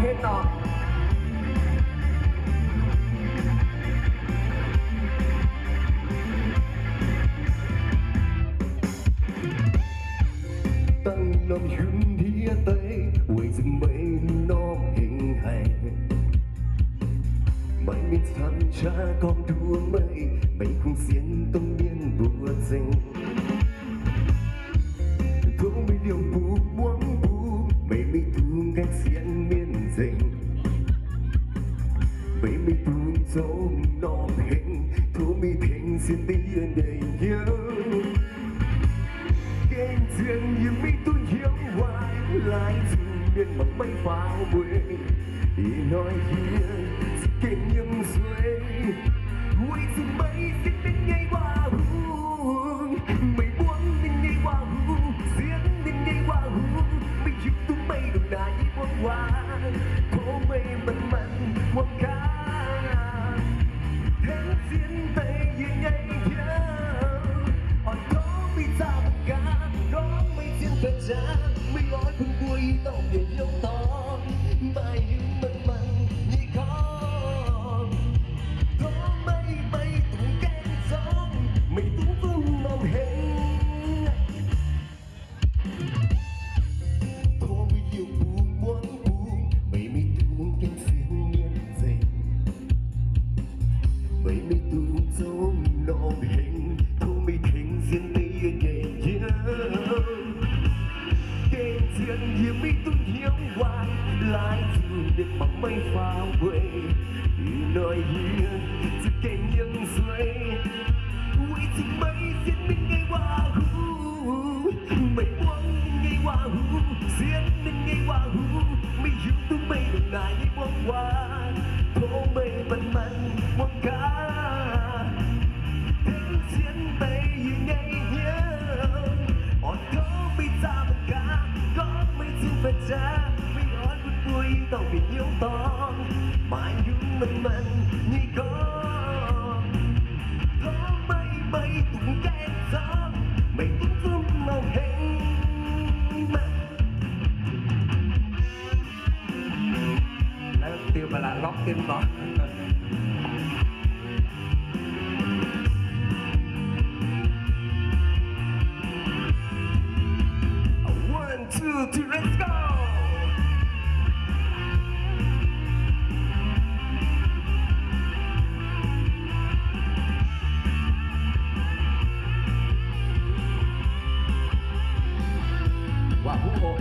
Ken nor. Dangh norm hiuv ndiev deix, weic zuqc meih norm hengx haic. Meih mienh camv qaqv gorngv nduov meih, meih kungx sienx dongh mienh mbuo nzengc. Tov meih liouh mbuo muangx mbuo, meih mingh dungx gaengh sienx mienh nzengc. Meih mingh dungx zoux norm hengx, tov meih tengx sienx deix yie nyei hnyouv. Gengh zien yie mingh duqv hnyouv waaic, laaix zuqc mienh mangc meih faaux mbueiz. Ih hnoi yie za'gengh yiem nzueic, weic zuqc meih sienx mienh nyei waac-huv. Meih muangx mienh nyei waac-huv, sienx mienh nyei waac-huv, meih hiuv duqv meih ndongc naaic nyei muangx waac. Tov meih manc-manc muangx gaax, tengx sienx deix yie nyei hnyouv. Oix tov meih zaah mangc gaax, gorngv meih zien faix jaax, meih oix bun mbuo i dauh bieqc hnyouv dorngx, maaih hnyouv manc-manc nyei gorngv. Tov meih, meih dungx gaengh zorngv, meih dungx zungv norm hengx. Tov meih liouh bungx muangx bungx, meih mingh dungx gaengh sienx mienh nzengc. Meih mingh dungx zoux norm hengx, tov meih tengx sienx deix yie nyei hnyouv. Gengh zien yie mingh duqv hnyouv waaic, laaix zuqc mienh mangc meih faaux mbueiz. Ih hnoi yie za'gengh yiem nzueic, weic zuqc meih sienx mienh nyei waac-huv. Meih muangx mienh nyei waac-huv, sienx mienh nyei waac-huv, meih hiuv duqv meih ndongc naaic nyei muangx waac. Tov meih manc-manc muangx gaax, tengx sienx deix yie nyei hnyouv. Oix tov meih zaah mangc gaax, gorngv meih zien faix jaax, meih oix bun mbuo i dauh bieqc hnyouv dorngx, maaih hnyouv manc-manc nyei gorngv. Tov meih, meih dungx gaengh zorngv, meih dungx zungv norm hengx maah. Diuh ba'laqc lorqc diuh lorqc. One, two, three, let's go! Waac-huv oc.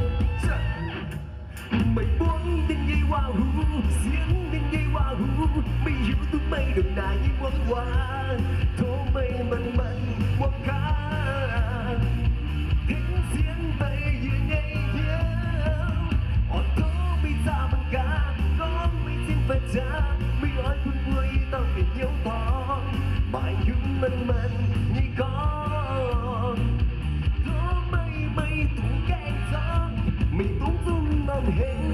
Meih muangx mienh nyei waac-huv, sienx mienh nyei waac-huv, meih hiuv duqv meih ndongc naaic nyei muangx waac. Tov meih manc-manc muangx gaax, tengx sienx deix yie nyei hnyouv. Oix tov meih zaah mangc gaax, gorngv meih zien faix jaax, meih oix bun mbuo i dauh bieqc hnyouv dorngx, maaih hnyouv manc-manc nyei gorngv. Tov meih, meih dungx gaengh zorngv, meih dungx zungv norm hengx.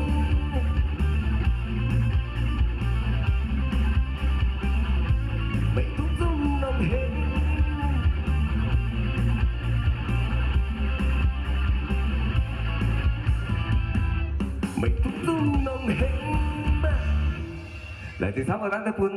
Meih dungx zungv norm hengx. Meih dungx zungv norm hengx maah. Laengz zingh camv, daaih bun